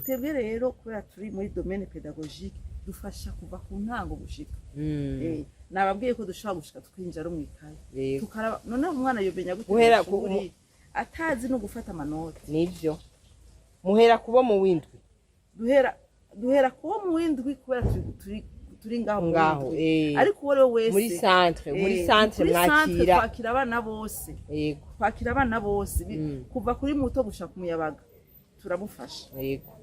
Twebwe rero, kubera turi muri domaine pédagogique, dufasha kuva ku ntango gushika. Nababwiye ko dushobora gushika tukinjira no mw'ikaye, tukaraba noneho umwana yomenya gute Guhera mw'ishuri atazi no gufata amanota? Nivyo, muhera kubo mu windwi? Duhera kuwo mu w'indwi, kubera turi ngaho mu Ngaho, w'indwi. Ariko uwo ari we wese. Muri centre, muri centre Kuri centre. Mwakira Twakira abana bose. Twakira abana bose, kuva kuri muto gushika ku muyabaga turamufasha.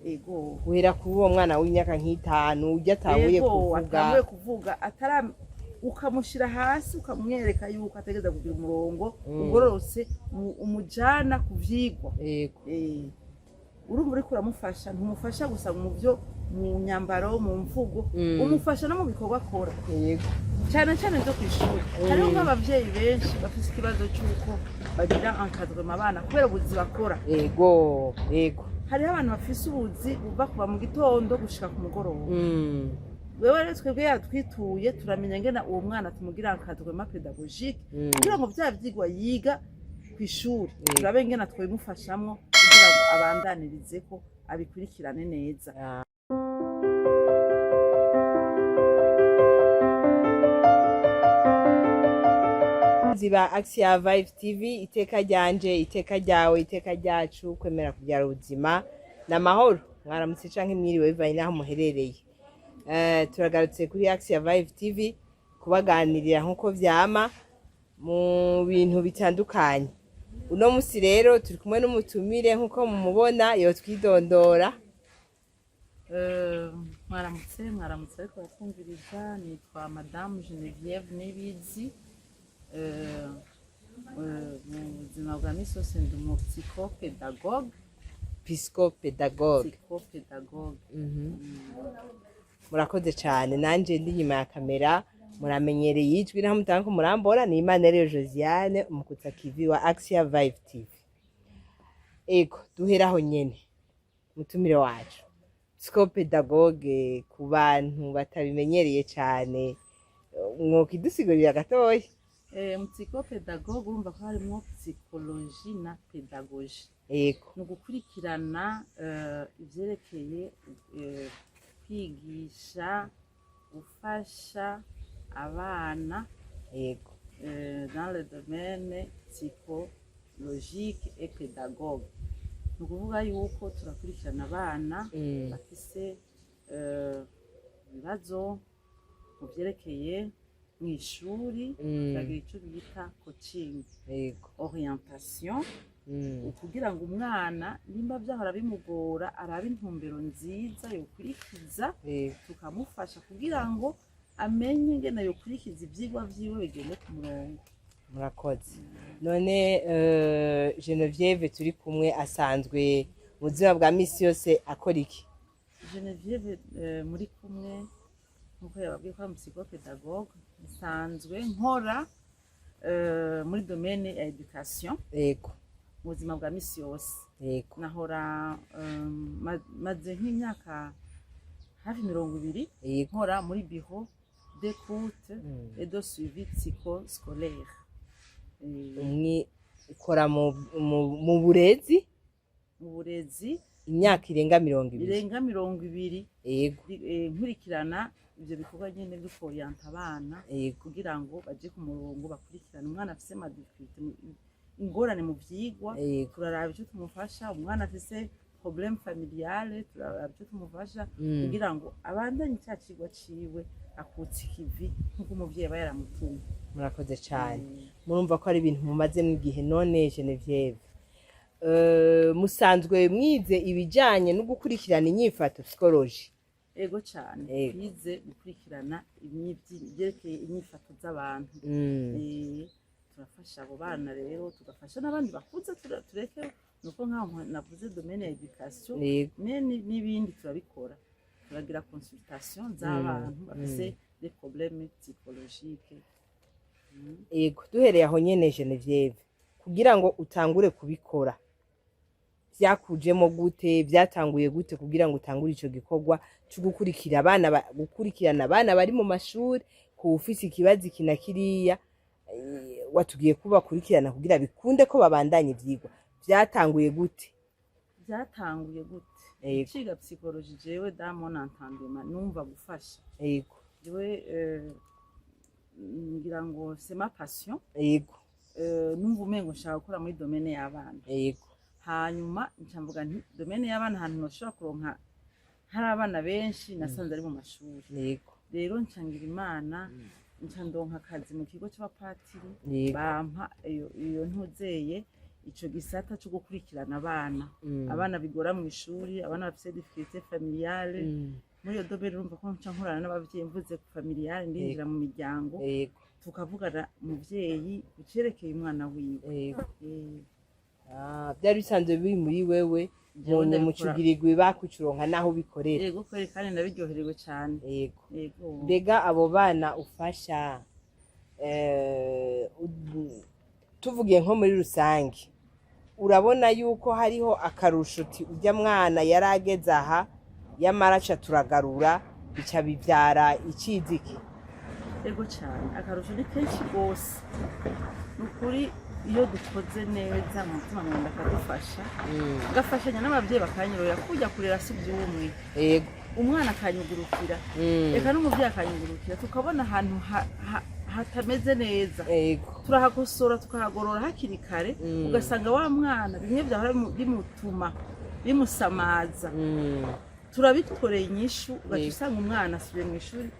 Ego. Guhera kuri uwo mwana w'imyaka nk'itanu ujya atanguye kuvuga. Atanguye kuvuga, atara ukamushyira hasi, ukamwereka yuko ategereza kugira umurongo ugororotse, umujana ku vyigwa. Urumva uriko uramufasha, ntumufasha gusa mu byo mu myambaro, mu mvugo, umufasha no mu bikorwa akora, cyane cyane byo ku ishuri. Hariho nk'abavyeyi benshi bafise ikibazo c'uko bagira encadrement abana kubera ubuzi bakora. yego yego Hariho abantu bafise ubuzi buva kuva mu gitondo gushika ku mugoroba. Wewe rero, twebwe yatwituye, turamenya ngena uwo mwana tumugira encadrement pédagogique kugira ngo vya vyigwa yiga ku ishuri, turabe ngena twabimufashamwo kugira ngo abandanirize ko abikurikirane neza. Ziba Axia Vibe TV, iteka ryanje, iteka ryawe, iteka ryacu, kwemera kubyara ubuzima n'amahoro. Mwaramutse canke mwiriwe, bivanye n'aho muherereye. Turagarutse kuri Axia Vibe TV kubaganirira nk'uko vyama mu bintu bitandukanye. Uno musi rero turi kumwe n'umutumire, nk'uko mumubona, yotwidondora. Mwaramutse, mwaramutse ariko baratwumviriza. Nitwa Madame Genevieve Nibizi. Mu buzima bwa misi yose ndi umu psychopédagogue. Psychopédagogue. Psychopédagogue. Murakoze cyane. Nanjye ndi inyuma ya kamera, muramenyereye ijwi naho mutanga ko murambora, ni Imana rero Josiane Umukutsa Kivi wa Axia Vibe TV. Ego, duheraho nyene, mutumire wacu psychopédagogue, ku bantu batabimenyereye cyane, mwokidusigurira gatoya? Mu psychopédagogue, urumva ko harimo psychologie na pédagogie. Ni ugukurikirana ivyerekeye kwigisha, gufasha abana dans le domaine psychologique et pédagogue. Ni ukuvuga yuko turakurikirana abana bafise ibibazo mu vyerekeye mw'ishuri, turagira ico bita coaching, orientation, kugira ngo umwana nimba vyahora bimugora arabe intumbero nziza yokurikiza, tukamufasha kugira ngo amenye ingene yokurikiza ivyigwa vyiwe bigende ku murongo. Murakoze. None Genevieve turi kumwe asanzwe mu buzima bwa misi yose akora iki? Genevieve muri kumwe, nkuko yababwiye ko ari umupsychopédagogue, nsanzwe nkora muri domaine ya éducation mu buzima bwa misi yose. Nahora maze nk'imyaka hafi 20 nkora muri bureau d'écoute et de suivi psychoscolaire. Umwe ukora mu burezi? Mu burezi. Imyaka irenga 20? Irenga 20. Nkurikirana ivyo bikorwa nyene vyo korienta abana kugira ngo baje ku murongo, bakurikirane umwana afise ama difficultés, ingorane mu vyigwa, turaraba ico tumufasha. Umwana afise problème familiale, turaraba ico tumufasha kugira ngo abandanye ca cigwa ciwe, akutse ikivi nk'uko umuvyeyi aba yaramutumye. Murakoze cyane. Murumva ko ari ibintu mumazemo igihe. None Genevieve, musanzwe mwize ibijanye no gukurikirana inyifato, psychologie? Ego cane. Twize gukurikirana ivyerekeye inyifato z'abantu. Turafasha abo bana rero, tugafasha n'abandi bakuze, tureke nuko nkaho navuze domaine ya éducation, mais n'ibindi turabikora, turagira consultation z'abantu bafise des problèmes psychologiques. Yego, duhereye aho nyene, Genevieve, kugira ngo utangure kubikora vyakujemo gute? Vyatanguye gute kugira ngo utangure ico gikorwa co gukurikira abana, gukurikirana abana bari mu mashuri, ku ufise ikibazo iki na kiriya? Watubwiye ko bakurikirana kugira bikunde ko babandanya ivyigwa. Vyatanguye gute? Byatanguye gute? Nciga psychologie, jewe dans mon entendement numva gufasha. Jewe ngira ngo c'est ma passion. Numva umengo nshaka gukora muri domaine y'abana. Hanyuma nca mvuga nti domaine y'abana, ahantu noshobora kuronka hari abana benshi, nasanze ari mu mashuri. Rero nca ngira Imana, nca ndonka akazi mu kigo c'abapatiri. Bampa iyo ntuzeye ico gisata co gukurikirana abana, abana bigora mu ishuri, abana bafise difficulté familiale. Muri iyo domaine urumva ko nca nkorana n'abavyeyi. Mvuze familiale, ndinjira mu miryango, tukavugana umuvyeyi kucerekeye umwana wiwe. Ah, byari bisanzwe biri muri wewe. Jewe Mu ndabikora. Mucugirirwa ibakucuronka naho ubikorera. Yego kweri, kandi ndabiryoherewe cane. Yego. Mbega abo bana ufasha, tuvugiye nko muri rusange, urabona yuko hariho akarusho uti ujya mwana yari ageze aha, yamara aca turagarura, bica bibyara iciziki? Yego cyane, akarusho ni kenshi rwose. Ni ukuri, iyo dukoze neza, mu mutima mwenda akadufasha, gafashanya n'ababyeyi bakanyurira. Kujya kurera si iby'umwe. Umwana akanyugurukira, reka n'umubyeyi akanyugurukira, tukabona ahantu hatameze neza, turahakosora, tukahagorora hakiri kare. Ugasanga wa mwana bimwe byahora bimutuma bimusamaza, turabikoreye inyishu, ugaca usanga umwana asubiye mu ishuri.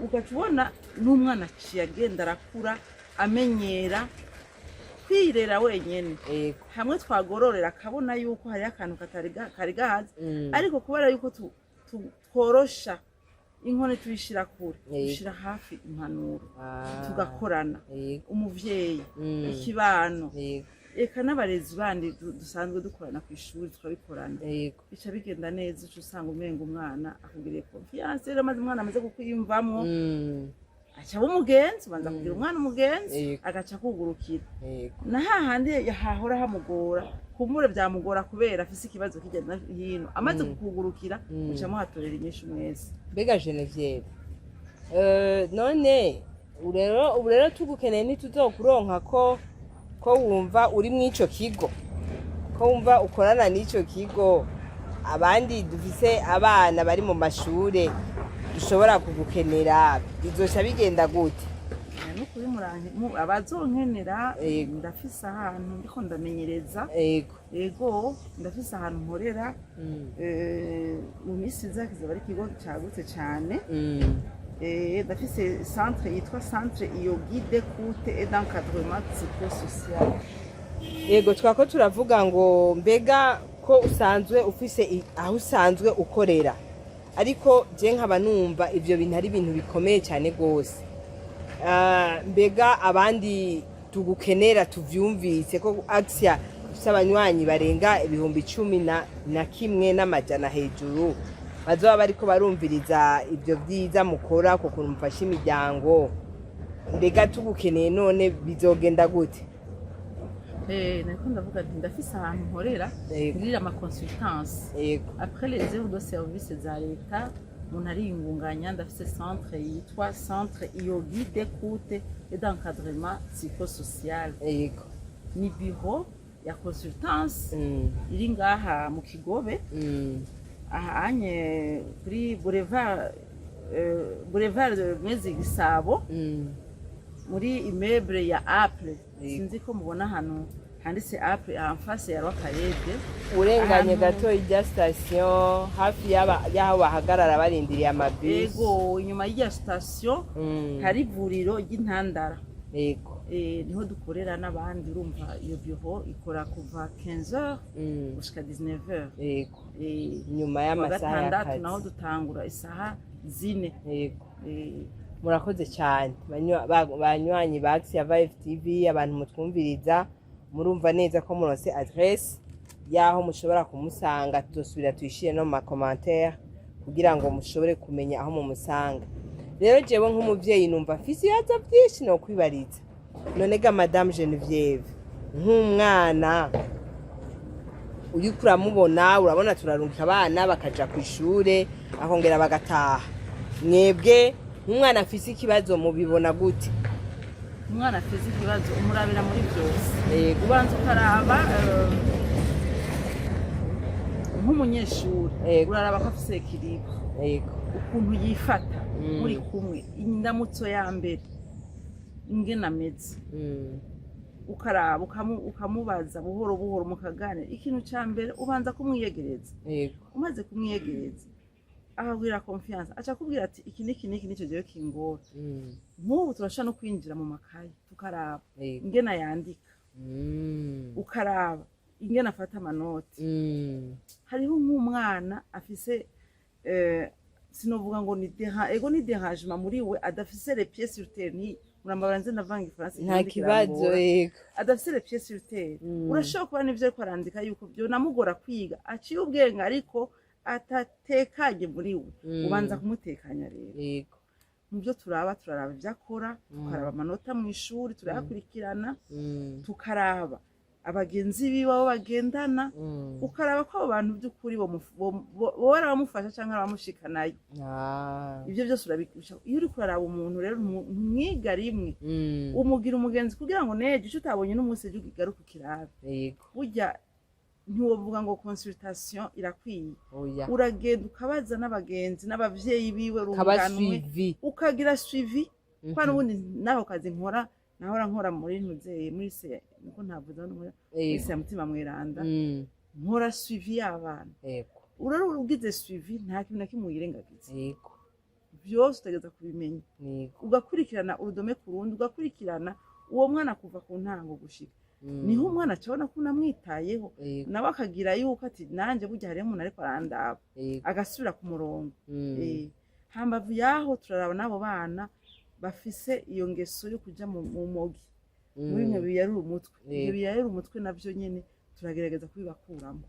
Ugaca ubona n'umwana aciye agenda arakura, amenyera kwirera wenyene. Hamwe twagororera, akabona yuko hariho akantu katari kari gahaze, ariko kubera yuko tworosha inkoni, tuyishira kure, dushira hafi impanuro, tugakorana, umuvyeyi, ikibano, eka n'abarezi bandi dusanzwe dukorana ku ishuri, tukabikorana, bica bigenda neza. Uca usanga umenga umwana akugiriye confiance. Rero maze umwana amaze kukwiyumvamwo, aca aba umugenzi. Ubanza kugira umwana umugenzi, agaca akugurukira. Na hahandi hahora hamugora, kumure byamugora kubera afise ikibazo hirya no hino, amaze kukugurukira, uca muhatorera inyishu mwese. Mbega Genevieve, none ubu rero tugukeneye ntituzokuronka ko wumva uri mw'ico kigo, ko wumva ukorana n'ico kigo, abandi dufise abana bari mu mashure dushobora kugukenera, bizoca bigenda gute? Nukuri abazonkenera, ndafise ahantu ndiko ndamenyereza. Ego, ndafise ahantu nkorera. Mu minsi iza kizaba ari ikigo cagutse cane. Ndafise centre yitwa Centre Iyogi d'écoute et d'encadrement psychosocial. Yego, twako turavuga ngo mbega ko usanzwe ufise aho usanzwe ukorera, ariko je nkaba numva ivyo bintu ari ibintu bikomeye cyane rwose. Ah, mbega abandi tugukenera, tuvyumvise ko Axia ifise abanywanyi barenga 11,100 hejuru, bazoba bariko barumviriza ivyo vyiza mukora, ku kuntu mufasha imiryango, mbega tugukeneye none bizogenda gute? Nariko ndavuga nti ndafise ahantu nkorera, ngirira ama consultance après les heures de service za leta. Umuntu ariyungunganya. Ndafise centre yitwa Centre Iyogi d'écoute et d'encadrement psychosocial. Ni bureau ya consultance iri ngaha mu Kigobe, ahanye kuri boulevard Mwezi Gisabo, muri immeuble ya Apple. Sinzi ko mubona ahantu handitse Apple, en face ya Rwakarede. Urenganye Ahantu- gato ijya station, hafi y'aho bahagarara barindiriye amabisi. Ego, inyuma y'irya station hari ivuriro ry'Intandara. Niho dukorera n'abandi. Urumva iyo bureau ikora kuva 15h gushika 19h. Nyuma Kuwa y'amasaha gatandatu naho y'akazi. dutangura isaha 4. Murakoze cyane, banywanyi ba Axia Vibe TV, abantu mutwumviriza, murumva neza ko muronse adresse y'aho mushobora kumusanga. Tuzosubira tuyishire no mu ma commentaire kugira ngo mushobore kumenya aho mumusanga. Rero jewe nk'umuvyeyi numva mfise ibibazo vyinshi no kwibariza. None ga Madame Genevieve, nk'umwana uriko uramubona, urabona turarungika abana bakaja ku ishure, akongera bagataha, mwebwe nk'umwana afise ikibazo mubibona gute? Umwana afise ikibazo umurabira muri byose. Ubanza ukaraba, Nk'umunyeshuri, uraraba ko afise équilibre, ukuntu yifata muri kumwe, indamutso ya mbere ingene ameze, ukaraba ukamubaza buhoro buhoro, mukaganira. Ikintu ca mbere ubanza kumwiyegereza. Umaze kumwiyegereza, akabwira confiance, aca akubwira ati iki n'iki n'iki nico jewe kingora. Nk'ubu turashobora no kwinjira mu makayi, tukaraba ingene yandika, ukaraba ingene afata amanoti. Hariho nk'umwana afise sinovuga ngo ni ego ni dérangement muri we, adafise les pieds sur terre. Ni murambabara, nze ndavanga ifaransa, Nta Ikirundi kibazo. kirangora. Adafise les pieds sur terre, urashobora kuba n'ivyo ariko arandika yuko vyonamugora kwiga, aciye ubwenge ariko atatekanye muri we. Ubanza kumutekanya rero. Mu byo turaba, turaraba ibyo akora, tukaraba amanota mu ishuri, turayakurikirana, tukaraba abagenzi biwe abo bagendana, ukaraba ko abo bantu by'ukuri boba ari abamufasha cyangwa ari abamushikanayo. Ibyo byose urabikwisha iyo uriko uraraba umuntu. Rero ntumwiga rimwe, umugira umugenzi kugira ngo nejo icyo utabonye n'umunsi ejo ugaruke ukirabe. Burya ntiwovuga ngo consultation irakwiye. Oya. Uragenda ukabaza n'abagenzi n'abavyeyi biwe, Kaba runganwe, suivi. Ukagira suivi kwa n'ubundi n'ako kazi nkora, nahora nkora muri ntuzeye muri se, niko ntavuze hano muri se ya Mutima Mweranda. Nkora suivi y'abana. Urari ugize suivi, nta kintu na kimwe wirengagiza. Byose utegereza kubimenya, ugakurikirana urudome ku rundi, ugakurikirana uwo mwana kuva ku ntango gushika niho umwana acabona ko unamwitayeho, nawe akagira yuko ati nanjye burya hariho umuntu ariko arandaba, agasubira ku murongo. Hambavu yaho, turaraba n'abo bana bafise iyo ngeso yo kuja mu mogi, muri bimwe biyarura umutwe. Ibyo biyarura umutwe navyo nyene turagerageza kubibakuramo.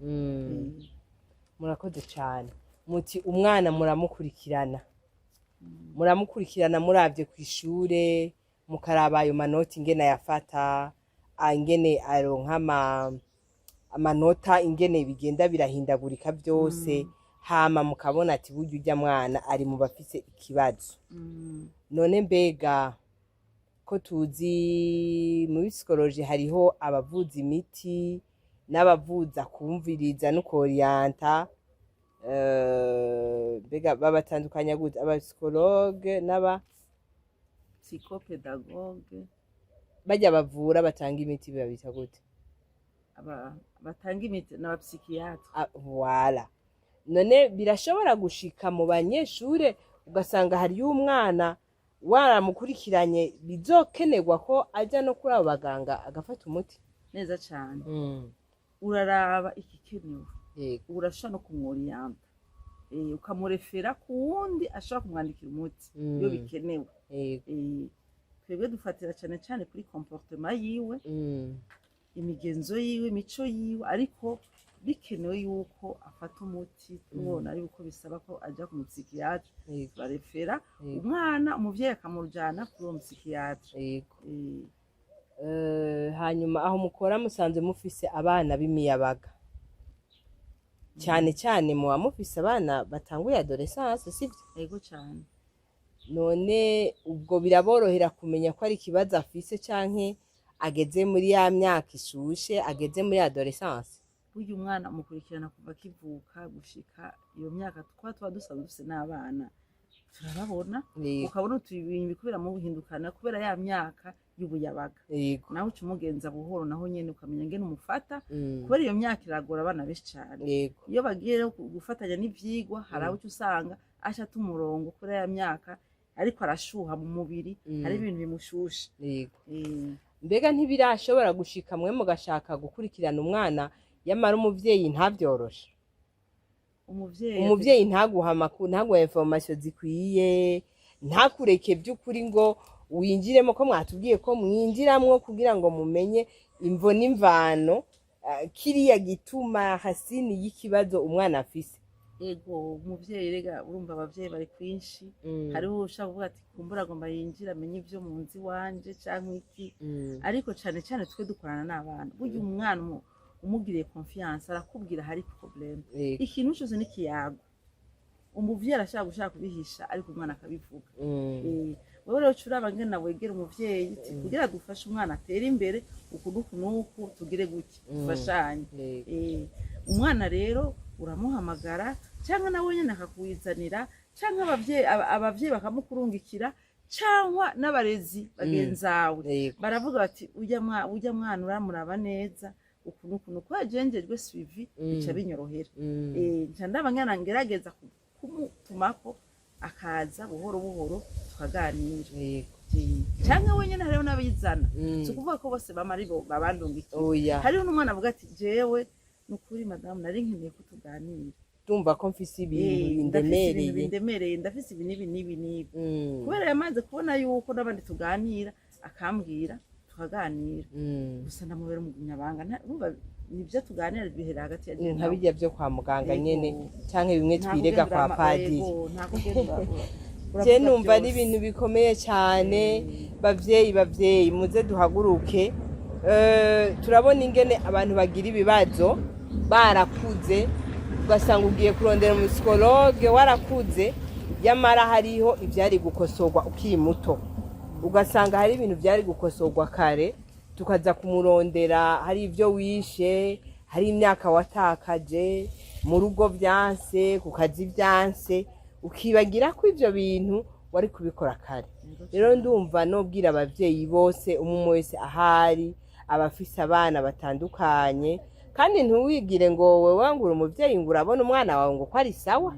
Murakoze cyane. Muti umwana muramukurikirana muravye ku ishure, mukaraba ayo manoti ingene ayafata, ingene aronka amanota, ingene bigenda birahindagurika byose, hama mukabona ati burya urya mwana ari mu bafise ikibazo. None mbega ko tuzi muri psychologie hariho abavuza imiti n'abavuza kumviriza no korienta, mbega babatandukanya gute aba psychologue n'aba Psychopédagogue. Bajya bavura batanga imiti babita gute? Batanga imiti n'aba psychiatre. Ah, voilà. None birashobora gushika mu banyeshure ugasanga hariyo umwana waramukurikiranye bizokenerwa ko aja no kuri abo baganga agafata umuti? Neza cane. Uraraba igikenewe. Urashobora no kumworiyanta, ukamurefera ku wundi ashobora kumwandikira umuti iyo bikenewe. Twebwe dufatira cane cane kuri comportement yiwe, imigenzo yiwe, imico yiwe, ariko bikenewe yuko afata umuti, tubona yuko bisaba ko aja ku mu psychiatre, barefera umwana, umuvyeyi akamujana kuri uwo mu psychiatre. Hanyuma aho mukora musanzwe mufise abana b'imiyabaga cyane cyane, muba mufise abana batanguye adolescence, sivyo? Ego cane. None ubwo biraborohera kumenya ko ari ikibazo afise canke ageze muri ya myaka ishushe, ageze muri adolescence? Burya umwana umukurikirana kuva akivuka gushika iyo myaka. Tuba dusanzwe dufise n'abana, turababona, ukabona utu ibintu biriko biramuhindukana kubera ya myaka y'ubuyabaga. Nawe uca umugenza buhoro, naho nyene ukamenya ngene umufata, kubera iyo myaka iragora abana benshi cane. Iyo bagiye rero gufatanya n'ivyigwa, hari aho uca usanga ashata umurongo kubera ya myaka, ariko arashuha mu mubiri, hari ibintu bimushusha. Mbega ntibirashobora gushika mwe mugashaka gukurikirana umwana, yamara umuvyeyi ntavyoroshe? Umuvyeyi? Umuvyeyi ntaguha amakuru, ntaguha information zikwiye, ntakureke by'ukuri ngo winjiremo, ko mwatubwiye ko mwinjiramwo kugira ngo mumenye imvo n'imvano, kiriya gituma hasini y'ikibazo umwana afise. Ego, umuvyeyi rega urumva abavyeyi bari kwinshi. Hariho ushaka kuvuga ati kumbura agomba yinjire amenye ivyo mu nzu iwanje canke iki, ariko cane cane twe dukorana n'abana. Burya umwana umugiriye confiance arakubwira hari problème. Ikintu cyose n'ikiyago, umuvyeyi arashaka gushaka kubihisha, ariko umwana akabivuga. Wewe rero uca uraba ngene wegera umuvyeyi uti kugira dufashe umwana atere imbere uku n'uku n'uku, tugire gutya, dufashanye. Umwana rero Uramuhamagara cyangwa nawe nyine akakwizanira, cyangwa abavyeyi bakamukurungikira, cyangwa n'abarezi bagenzawe baravuga bati: Ujya mwana uramuraba neza uku n'uku n'uku." Kubera suivi bica binyorohera. Nca ndaba ngana ngerageza kumutumako akaza buhoro buhoro tukaganira. Canke wenyene hariho n'abizana. Si ukuvuga ko bose bama ari bo babandungikiye. Oya. Hariho n'umwana avuga ati: "Jewe ni ukuri madamu, nari nkeneye ko tuganira." Ndumva ko mfise ibintu Ndafise ibintu bindemereye. bindemereye, ndafise ibi n'ibi n'ibi n'ibi. Kubera yamaze kubona yuko n'abandi tuganira, akambwira tukaganira. Gusa ndamubera umugumyabanga. Urumva nibyo tuganira bihera hagati ya jewe Nka nawe. bijya byo kwa muganga nyene canke bimwe Nta twirega kugenda kwa padiri. Yego, nta kugenda Je uravuga numva ari byose. ibintu bikomeye cyane. Bavyeyi, bavyeyi, muze duhaguruke. Turabona ingene abantu bagira ibibazo barakuze, ugasanga ugiye kurondera umu psychologue warakuze, yamara hariho ivyari gukosorwa ukiri muto, ugasanga hari ibintu byari gukosorwa kare, tukaza kumurondera hari ibyo wishe, hari imyaka watakaje mu rugo byanse, ku kazi byanse, ukibagira ko ibyo bintu wari kubikora kare. Rero ndumva nobwira abavyeyi bose, umwe wese ahari, abafise abana batandukanye, kandi ntuwigire ngo wewe ngo uri umuvyeyi ngo urabona umwana wawe ngo ko ari sawa.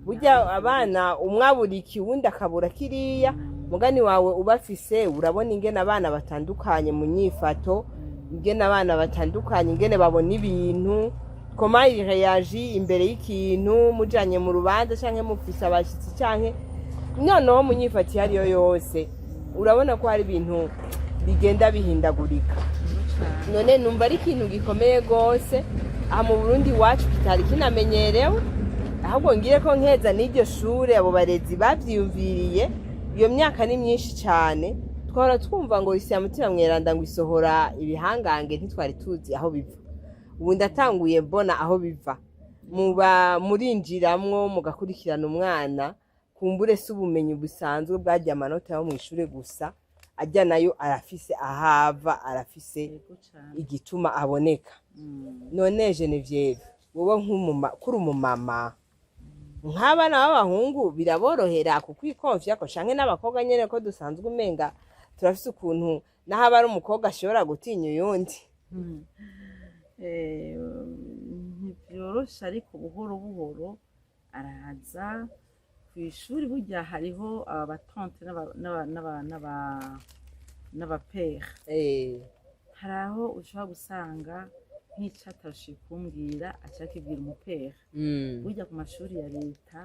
Burya abana umwe abura iki, uwundi akabura kiriya. Mugani wawe ubafise, urabona ingene abana batandukanye mu nyifato, ingene abana batandukanye, ingene babona ibintu, comment il réagit imbere y'ikintu, mujanye mu rubanza canke mufise abashitsi, canke noneho mu nyifato iyo ariyo yose, urabona ko hari ibintu bigenda bihindagurika. None numva ari ikintu gikomeye rwose aha mu Burundi iwacu kitari kinamenyerewe. Ahubwo ngire ko nkeza n'iryo shure, abo barezi bavyiyumviriye. Iyo myaka ni myinshi cyane twahora twumva ngo isi ya Mutima Mweranda ngo isohora ibihangange, ntitwari tuzi aho biva. Ubu ndatanguye mbona aho biva. Muba murinjiramwo mugakurikirana umwana, kumbure si ubumenyi busanzwe bwarya amanota yo mw'ishure gusa, ajya nayo arafise ahava, arafise Yego cane. igituma aboneka. None Genevieve, wowe nk'umuma, kuri umumama, nk'abana b'abahungu biraborohera kukwikonfya ko, canke n'abakobwa nyene, ko dusanzwe umenga turafise ukuntu naho aba ari umukobwa ashobora gutinya uyundi? Ntivyoroshe, ariko buhoro buhoro araza ku ishuri. Burya hariho aba ba tante n'aba père. Hari aho ushobora gusanga nk'ico atashoboye kumbwira aca akibwira umu père. Burya ku mashuri ya leta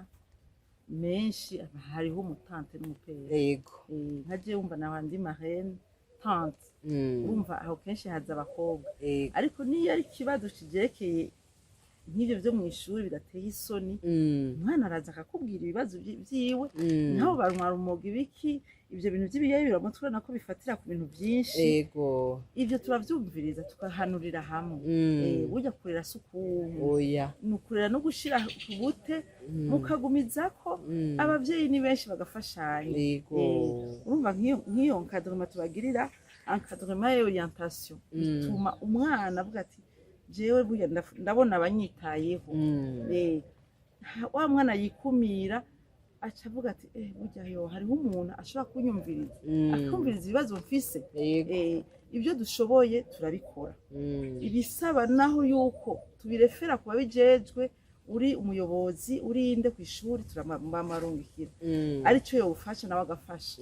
menshi hariho umu tante n'umu père. Nka jewe wumva naho ndi marraine tante. Urumva aho kenshi haza abakobwa. Ariko niyo ari ikibazo kigerekeye nk'ivyo vyo mw'ishuri bidateye isoni, umwana araza akakubwira ibibazo vyiwe. Nabo banywa rumogi, ibiki, ivyo bintu vy'ibiyayuramutwe, urabona ko bifatira ku bintu vyinshi. Ivyo turavyumviriza, tugahanurira hamwe. Burya kurera si ukumwe. Oya. Ni ukurera no gushira ku bute, mukagumizako. Abavyeyi ni benshi bagafashanya. Urumva nk'iyo encadrement tubagirira, encadrement et orientation, bituma umwana avuga ati: "Jewe burya ndabona abanyitayeho." Wa mwana yikumira aca avuga ati: "Burya yo hariho umuntu ashobora kunyumviriza, akumviriza ibibazo mfise." Ibyo dushoboye turabikora. Ibisaba naho yuko tubirefera ku babijejwe, uri umuyobozi, uri inde ku ishuri, turabamarungikira. Aricyo yowufasha nawe agafasha.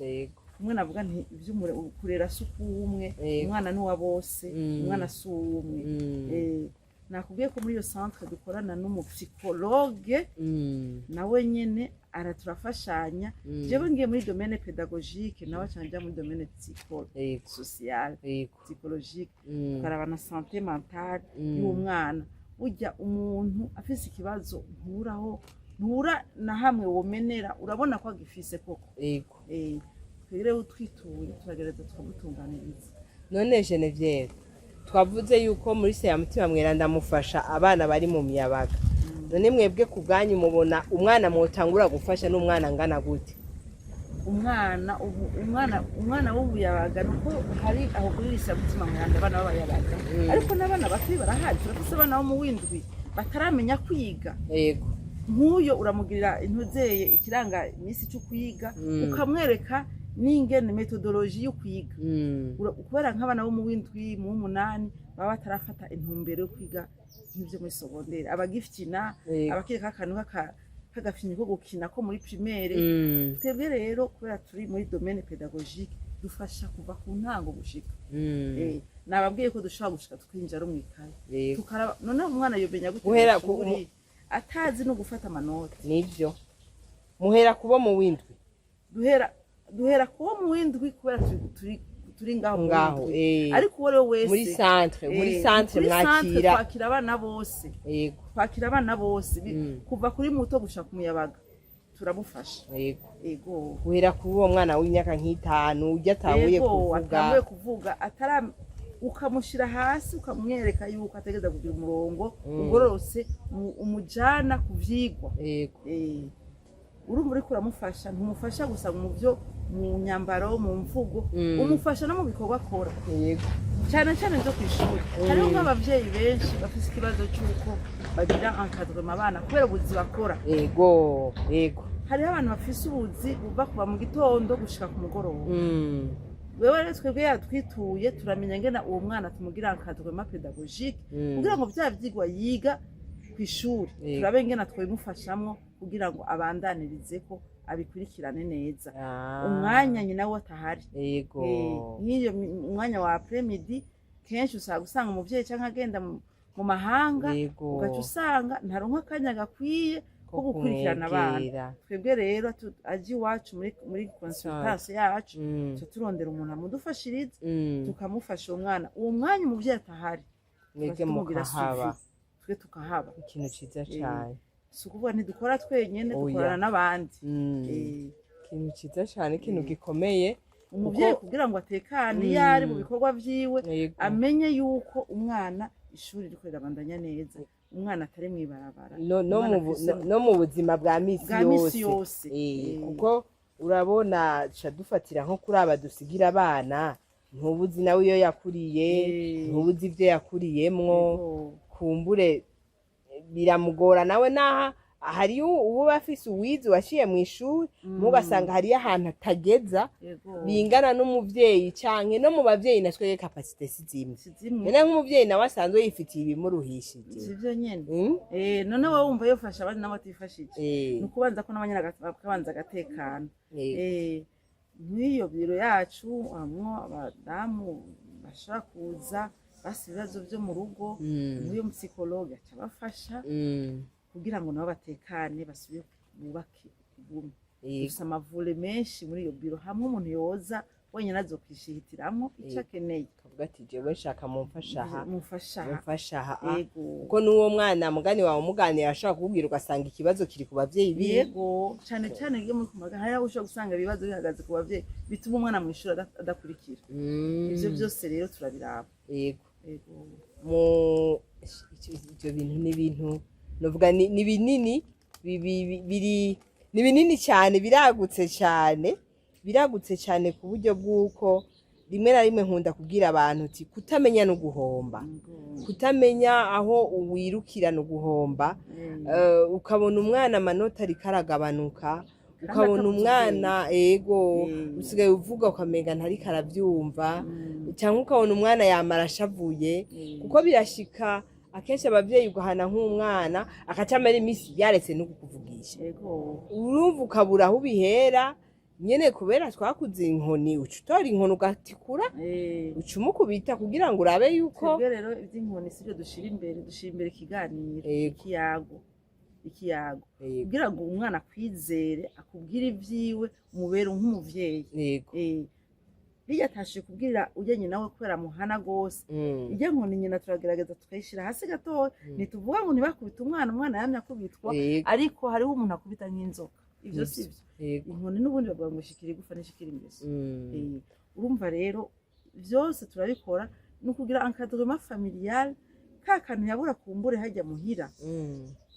Kumwe navuga nti ivy'umure kurera si ukuwumwe. Umwana ni uwa bose. Umwana si uwumwe. Nakubwiye ko muri iyo centre dukorana n'umu psychologue. Nawe nyene araturafashanya. Jewe ngiye muri domaine pédagogique, nawe aca nja muri domaine psycho social, psychologique. Tukaraba na santé mentale y'umwana. Burya umuntu afise ikibazo nturaho, ntura na hamwe womenera, urabona ko agifise koko. Twebwe rero twituye turagerageza tukamutunganiriza. None Genevieve, twavuze yuko muri se ya Mutima Mweranda mufasha abana bari mu miyabaga. None mwebwe ku bwanyu mubona umwana mwotangura gufasha n'umwana angana gute? Umwana ubu, umwana w'ubuyabaga, nuko hari aho kuri lycée Mutima Mweranda abana b'abayabaga. Ariko n'abana bato barahari, turafise abana bo mu w'indwi. Bataramenya kwiga. Nk'uyo uramugirira intuzeye ikiranga iminsi cyo kwiga, ukamwereka n'ingene méthodologie yo kwiga. Kubera nk'abana bo mu w'indwi, mu w'umunani baba batarafata intumbero yo kwiga nk'ivyo muri secondaire, abagifyina, abakireka akantu k'agafinyi ko gukina ko muri primaire. Twebwe rero, kubera turi muri domaine pédagogique, dufasha kuva ku ntango gushika. Nababwiye ko dushobora gushika tukinjira no mw'ikaye, tukaraba noneho umwana yomenya gute Guhera mw'ishuri atazi no gufata amanota? Nivyo, muhera kubo mu w'indwi. Duhera kuwo mu w'indwi kubera turi ngaho mu Ngaho, w'indwi. Ariko uwo ari we wese. Muri centre, muri centre Kuri centre. Mwakira Twakira abana bose. Twakira abana bose, kuva kuri muto gushika ku muyabaga turamufasha. Ego. Guhera kuri uwo mwana w'imyaka nk'itanu ujya atanguye kuvuga. Atanguye kuvuga, atara ukamushyira hasi, ukamwereka yuko ategereza kugira umurongo ugororotse, umujana ku vyigwa. Urumva uriko uramufasha, ntumufasha gusa mu byo mu nyambaro, mu mvugo, umufasha no mu bikorwa akora, cyane cyane byo ku ishuri. Hariho nk'abavyeyi benshi bafise ikibazo cy'uko bagira encadrement abana kubera ubuzi bakora. Yego yego Hariho abantu bafise ubuzi buva kuva mu gitondo gushika ku mugoroba. Wewe rero, twebwe yatwituye, turamenya ngena uwo mwana tumugira encadrement pédagogique kugira ngo vya vyigwa yiga ku ishuri, turabe ngena twabimufashamwo kugira ngo abandanirize ko abikurikirane neza umwanya nyina we atahari. Nk'iyo umwanya wa après-midi, kenshi usanga umuvyeyi canke agenda mu mahanga, ugaca usanga ntaronka akanya gakwiye ko gukurikirana abana. Kumwegera. Twebwe rero aje iwacu muri consultation yacu, tuca turondera umuntu amudufashiriza, tukamufasha uwo mwana uwo mwanya umuvyeyi atahari. Mwebwe Tumugira mukahaba. suivi, twe tukahaba. Ikintu ciza cane. Si ukuvuga ntidukora twenyene, Oya. dukorana n'abandi. Ikintu ciza cane, ikintu gikomeye. Umuvyeyi kugira ngo atekane iyo ari mu bikorwa vyiwe, amenye yuko umwana ishuri riko rirabandanya neza, umwana atari mw'ibarabara, No umwana no mu buzima bwa misi bwa misi yose. yose. Kuko urabona ca dufatira nko kuri aba dusigira abana, ntubuzi nawe iyo yakuriye, ntubuzi ivyo yakuriyemwo. Kumbure biramugora nawe, naha hariyo uba afise uwize waciye mu ishuri, mugasanga hariyo ahantu atageza bingana n'umuvyeyi, canke no mu bavyeyi na twebwe capacité si zimwe. Si zimwe. None nk'umuvyeyi nawe asanzwe yifitiye ibimuruhishije. Sivyo nyene. None wowe wumva yofasha abandi nabo atifashije? Ni ukubanza ko nabo nyene bakabanza agatekana. Nk'iyo biro yacu hamwo abadamu bashobora kuza basi ibibazo vyo mu rugo, nk'uyo psychologue aca abafasha kugira ngo nabo batekane, basubire bubake ubumwe. Dufise amavure menshi muri iyo biro, hamwe umuntu yoza wenyine azokwishihitiramo ico akeneye. Kavuga ati: "Jewe nshaka mumfasha aha." Mumfasha aha. Mumfasha aha. Yego. Kuko n'uwo mwana mugani wawe umuganira ashobora kukubwira, ugasanga ikibazo kiri ku bavyeyi biwe. Yego, cane cane iyo muri kumaga, hari aho ushobora gusanga ibibazo bihagaze ku bavyeyi, bituma umwana mw'ishuri adakurikira. Ivyo byose rero turabiraba. Yego. Mu ivyo bintu ni ibintu novuga ni binini, biri ni binini cyane, biragutse cyane, biragutse cyane, ku buryo bw'uko rimwe na rimwe nkunda kubwira abantu uti kutamenya no guhomba, kutamenya aho wirukira no guhomba. Ukabona umwana amanota ariko aragabanuka, ukabona atavuze. umwana, ego, usigaye uvuga ukamenga ntariko aravyumva, cyangwa ukabona umwana yamara ashavuye, kuko birashika akenshi abavyeyi ugahana nk'umwana akaca amara iminsi yaretse no kukuvugisha. Urumva ukabura aho ubihera nyene, kubera twakuze inkoni, uca utora inkoni ugatikura, uca umukubita kugira ngo urabe yuko. Twebwe rero iby'inkoni sibyo dushira imbere, dushira imbere ikiganiro, ikiyago, kugira ngo umwana akwizere, akubwire ibyiwe, umubere nk'umuvyeyi. Bijya atashe kubwira ujya nyina we kubera amuhana gose. Ijya nkoni nyina turagerageza tukayishira hasi gatoya. Ntituvuga ngo ntibakubite umwana, umwana yamye akubitwa, ariko hariho umuntu akubita nk'inzoka, ivyo sivyo. Inkoni n'ubundi bavuga ngo shikira igufa n'ishikira ingeso. Urumva rero byose turabikora, ni ukugira encadrement familial, ka kantu yabura kumbure hajya muhira,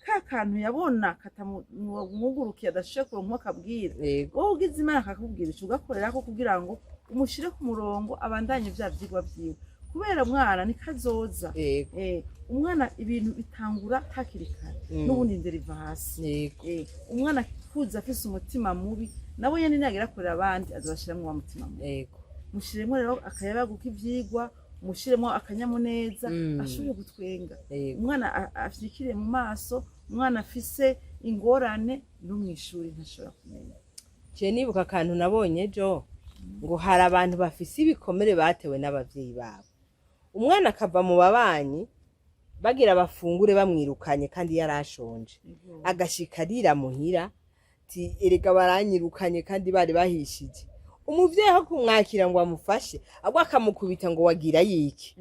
ka kantu yabona katamwugurukiye, adashoboye kuronka uwo akabwira. Wowe ugize Imana akakubwira, ico ugakorerako kugira ngo umushire ku murongo, abandanye vya vyigwa vyiwe. Kubera umwana ni kazoza. Umwana ibintu bitangura hakiri kare. N'ubundi indero iva hasi. Umwana akuze afise umutima mubi, nawe nyene nagera kurera abandi azobashiramwo wa mutima mubi. Mushiremo rero akayabagu k'ivyigwa, mushiremo akanyamuneza, ashobore gutwenga. Umwana afyikiriye mu maso, umwana afise ingorane no mw'ishuri ntashobora kumenya. Je nibuka akantu nabonye ejo, ngo hari abantu bafise ibikomere batewe n'abavyeyi babo. Umwana akava mu babanyi bagira bafungure, bamwirukanye kandi yarashonje, agashika arira muhira ti: "Erega baranyirukanye kandi bari bahishije." Umuvyeyi aho kumwakira ngo amufashe, ahubwo akamukubita ngo: "Wagira yiki?"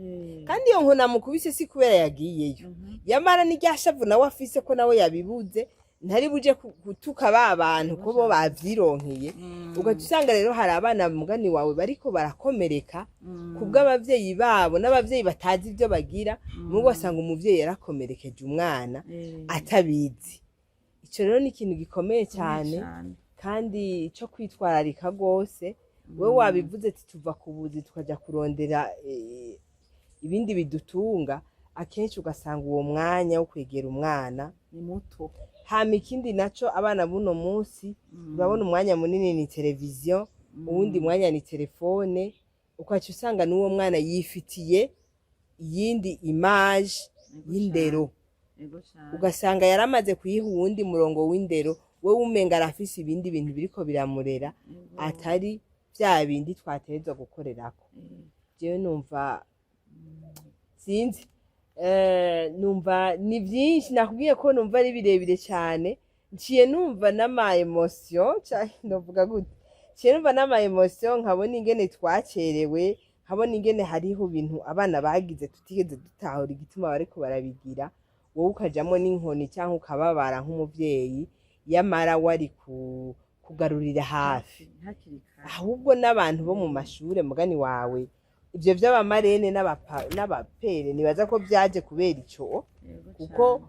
Kandi iyo nkoni amukubise si kubera yagiyeyo, yamara n'irya shavu nawe afise ko nawe yabibuze, ntari buje gutuka ba bantu ko bo bavyironkeye. Ugaca usanga rero hari abana, mugani wawe, bariko barakomereka kubw'abavyeyi babo, n'abavyeyi batazi ivyo bagira. Mugo ugasanga umuvyeyi yarakomerekeje umwana atabizi. Ico rero ni ikintu gikomeye cyane kandi cyo kwitwararika rwose. Wewe wabivuze ati tuva ku buzi tukaja kurondera ibindi bidutunga, akenshi ugasanga uwo mwanya wo kwegera umwana ni muto. Hama ikindi naco, abana buno munsi urabona umwanya munini ni televiziyo, uwundi mwanya ni telefone, ukaca usanga n'uwo mwana yifitiye iyindi image y'indero. Ego cane. Ugasanga yaramaze kuyiha uwundi murongo w'indero, wewe umenga arafise ibindi bintu biriko biramurera atari vya bindi twategerezwa gukorerako. Jewe numva sinzi, numva ni byinshi nakubwiye ko numva ari birebire cyane. Nciye numva n'ama émotions, canke novuga gute, nciye numva n'ama émotions, nkabona ingene twacerewe, nkabona ingene hariho ibintu abana bagize tutigeze dutahura igituma bariko barabigira, wowe ukajamwo n'inkoni cyangwa ukababara nk'umuvyeyi, yamara wari kugarurira hafi hakiri kare. Ahubwo n'abantu bo mu mashure, mugani wawe, ivyo vy'aba marraine n'aba parrain, nibaza ko vyaje kubera ico, kuko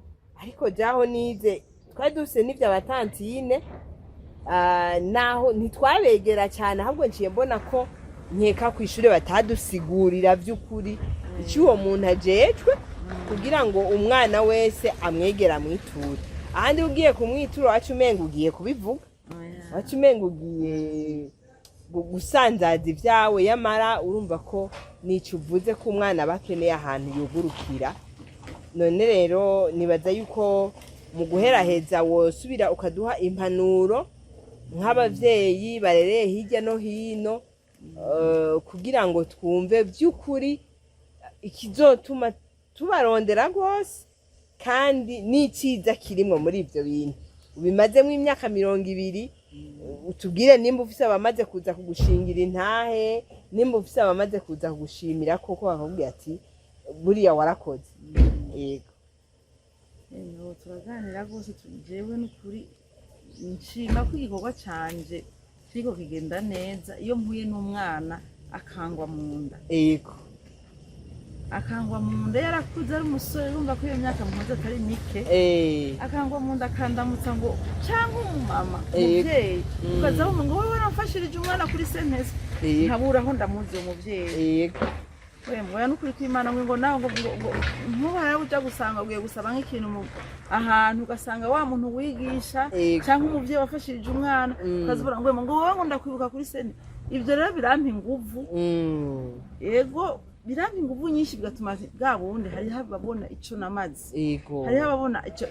ariko jaho nize twari dufise n'ivyo aba tantine, naho ntitwabegera cyane. Ahubwo nciye mbona ko nkeka kw'ishure batadusigurira vy'ukuri icyo uwo muntu ajejwe, kugira ngo umwana wese amwegere amwiture. Ahandi ugiye kumwitura wacu umenga ugiye kubivuga, wacu umenga ugiye gusanzaza ibyawe, yamara urumva ko nico uvuze ko umwana aba akeneye ahantu yugurukira. None rero nibaza yuko mu guheraheza wosubira ukaduha impanuro nk'abavyeyi barereye hirya no hino, kugira ngo twumve by'ukuri ikizotuma tubarondera rwose kandi n'iciza kirimwo muri ivyo bintu ubimazemo imyaka 20. Utubwire nimba ufise abamaze kuza kugushingira intahe, nimba ufise abamaze kuza kugushimira koko bakakubwira ati: "Buriya warakoze." Yego. Ego, turaganira rwose. Jewe n'ukuri nshima ko igikorwa canje kiriko kigenda neza. Iyo mpuye n'umwana akangwa mu nda, akangwa mu nda, yarakuze ari umusore, urumva ko iyo myaka muhoze atari mike, akangwa mu nda akandamutsa ngo cyangwa umumama, umuvyeyi, ukaza wumva ngo: "Wowe waramfashirije umwana kuri sentesi." Nkabura aho ndamuzi uwo muvyeyi. We ngoya n'ukuri kw'Imana, ngo nawe ngo nkubu hariho uja gusanga ugiye gusaba nk'ikintu ahantu, ugasanga wa muntu wigisha cyangwa umuvyeyi wafashirije umwana, ukazibura ngo wowe ngo ndakwibuka kuri sene. Ibyo rero birampa inguvu. Yego, birampa inguvu nyinshi, bigatuma bwa bundi hariho ababona ico namaze, hariho ababona ico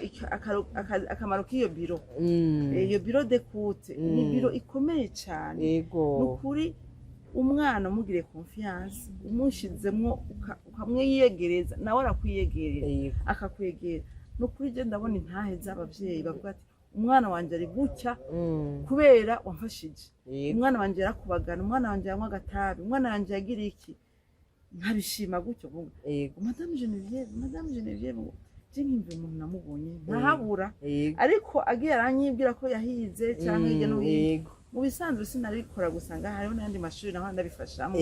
akamaro k'iyo bureau. Iyo bureau d'écoute ni bureau ikomeye cyane. Ni ukuri umwana umugiriye confiance, umushizemwo, ukamwiyegereza, nawe arakwiyegerera, akakwegera. Ni ukuri je ndabona intahe z'abavyeyi bavuga ati: "Umwana wanje ari gutya kubera wamfashije." "Umwana wanje yarakubagana, umwana wanje yanywa agatabi, umwana wanje yagira iki." Nkabishima gutyo vuga: "Madame Genevieve, Madame Genevieve." Ngo je nkimva umuntu namubonye ntahabura, ariko agiye aranyibwira ko yahize cyangwa hirya no hino. Mu bisanzwe sinabikora gusa ngaha, hariho n'ayandi mashuri naho ndabifashamo,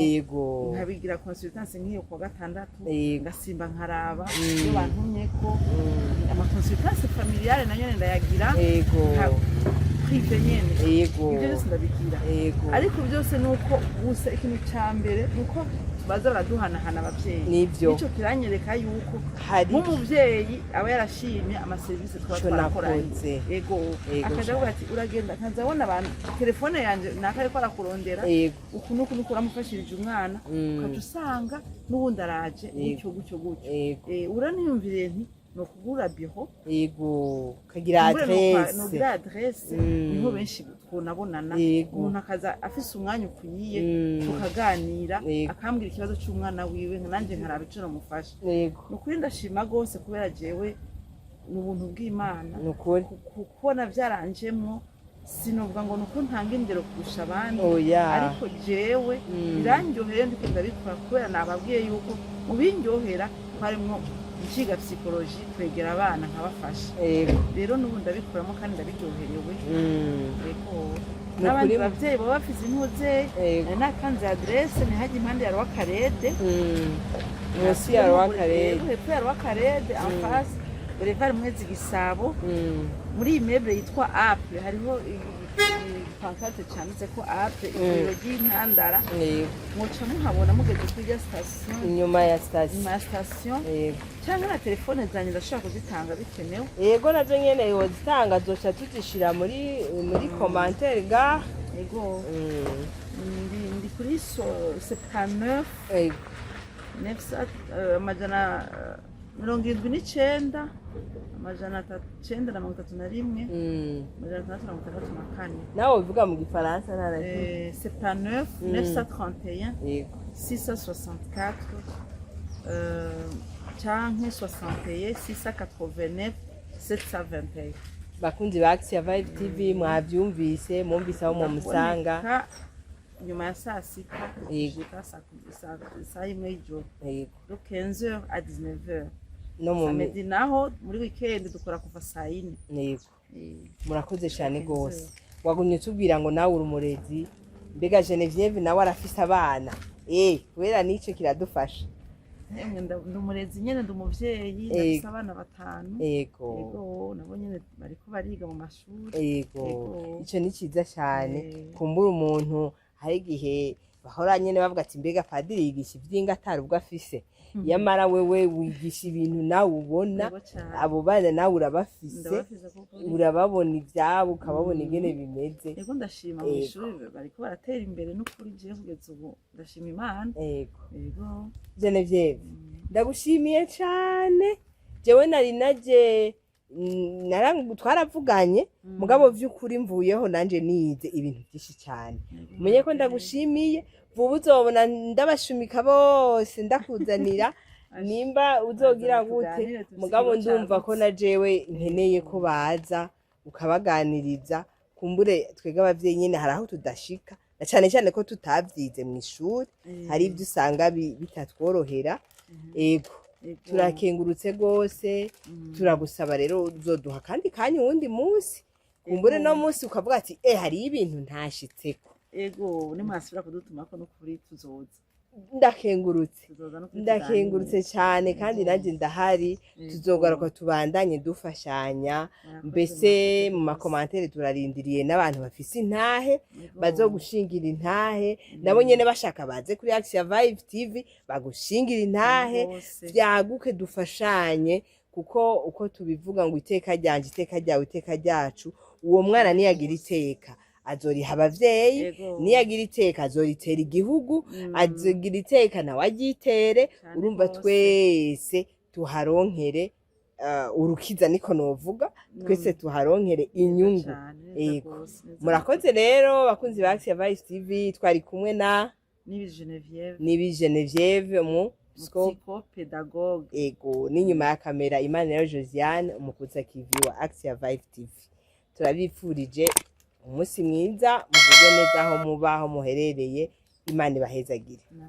nkabigira consultance nk'iyo kuwa gatandatu, ngasimba nkaraba iyo bantumye ko ama consultance familiale nayo nyene ndayagira, privé nyene. Ibyo byose ndabigira. Ariko byose ni uko gusa ikintu cya mbere ni uko Baza baraduhanahana abavyeyi. Nivyo. Nico kiranyereka yuko Hari nk'umuvyeyi aba yarashimye amaserivisi tuba Ico twarakoranye. nakoze. Ego. Ego Akaja cane. avuga ati uragenda nkaza abona abantu, telefone yanje naka ariko arakurondera, uku n'uku n'uku, uramufashirije umwana, ukaca usanga n'ubundi araje, gutyo gutyo gutyo. Uraniyumviriye nti ni ukugura biro. Yego, kagira Kumbure adresse. Nogira adresse, niho benshi twonabonana. Umuntu akaza afise umwanya ukwiye, tukaganira, akambwira ikibazo c'umwana wiwe, nanjye nkaraba ico nomufasha. Ni ukuri ndashima rwose, kubera jewe ni ubuntu bw'Imana. Ni ukuri. Kubona byaranjemwo, sinovuga ngo ni uko ntanga indero kurusha abandi, Oya. ariko jewe birandyoheye, ndiko ndabikora kubera nababwiye yuko mu bindyohera harimwo nshiga psychologie, kwegera abana nkabafasha. Rero n'ubu ndabikoramo kandi ndabiryoherewe. Yego. Ni N'abandi ukuri. bavyeyi baba bafise intuze, nakanze adresse, ntihajya impande ya Rwakarede. Munsi ya Rwakarede. Hepfo ya Rwakarede, en face Boulevard Mwezi Gisabo, muri immeuble yitwa Apple, hariho pancarte canditse ko Apple, ivuriro ry'Intandara. Muca muhabona mugeze kuri rya station. Inyuma ya sitasiyo. Inyuma ya station. Cyangwa na telefone zanjye ndashobora kuzitanga bikenewe. Yego, nazo nyene wozitanga, zoca tuzishira muri commentaire ga. Yego. Ndi kuri 79 amajana 79, 931, 664. Nawe ubivuga mu gifaransa nta na kimwe. 79 931 664, canke 61 689 721. Bakunzi ba Action Vibe TV, mwavyumvise, mwumvise aho mumusanga. Ndaboneka nyuma ya saa 6 gushika saa 1 y'ijoro, de 15h à 19h. No mu Samedi naho muri weekend dukora kuva saa 4. Murakoze cyane rwose. Wagumye utubwira ngo nawe uri umurezi, mbega Genevieve nawe arafise abana? Kubera n'ico kiradufasha. Emwe, ndi umurezi nyene, ndi umuvyeyi, ndafise abana batanu. Yego, nabo nyene bariko bariga mu mashuri. Yego. Ico ni ciza cyane. Kumbura umuntu hari igihe bahora nyene bavuga ati mbega padiri yigisha ivy'inga atari ubwo afise, yamara wewe wigisha ibintu nawe ubona. Yego cane. Abo bana nawe urabafise. Ndabafise kuko Urababona ivyabo, ukababona ingene bimeze. Yego, ndashima mu ishuri bariko baratera imbere, n'ukuri jewe kugeza ubu ndashima Imana. Yego. Genevieve, ndagushimiye cane. Jewe nari naje twaravuganye, mugabo vy'ukuri mvuyeho nanje nize ibintu vyinshi cyane. Umenye ko ndagushimiye. Vuba uzobona ndabashumika bose ndakuzanira, nimba uzogira gute. Tuganire, tufise Mugabo ikigo ndumva ko cagutse. na jewe nkeneye ko baza ukabaganiriza. Kumbure twebwe abavyeyi nyene hari aho tudashika, na cane cane ko tutavyize mu ishuri, hari ibyo usanga bitatworohera. Ego. Turakengurutse rwose. Turagusaba rero uzoduha kandi kanya uwundi munsi, kumbure no munsi ukavuga ati hariyo ibintu ntashitseko. Ego, nimwasubira kudutumako n'ukuri tuzoza. Ndakengurutse. Tuzoza n'ukuri. Ndakengurutse cyane kandi nanjye ndahari. Tuzogaruka tubandanye dufashanya. Murakoze, Mbese murakoze mu rwose. ma commentaires turarindiriye n'abantu bafise intahe, bazogushingira intahe. Nabo nyene bashaka baze kuri Action Vibe TV bagushingira intahe. Rwose. Vyaguke, dufashanye, kuko uko tubivuga ngo iteka ryanje, iteka ryawe, iteka ryacu, uwo mwana niyagira iteka azoriha abavyeyi, niyagira iteka azoritera igihugu, azogira iteka nawe aryitere. Cane Urumva, rwose. twese tuharonkere urukiza, niko novuga, twese tuharonkere Neza inyungu. cane, neza rwose, neza. Murakoze rero bakunzi ba Action Vibe TV, twari kumwe na Nibi Genevieve. Nibi Genevieve mu scope Psychopédagogue. Ego, n'inyuma ya kamera Imana rero Josiane umukutsa kivi wa Action Vibe TV. Turabifurije umunsi mwiza, muvuge neza aho muba, aho muherereye. Imana ibahezagire. Amen.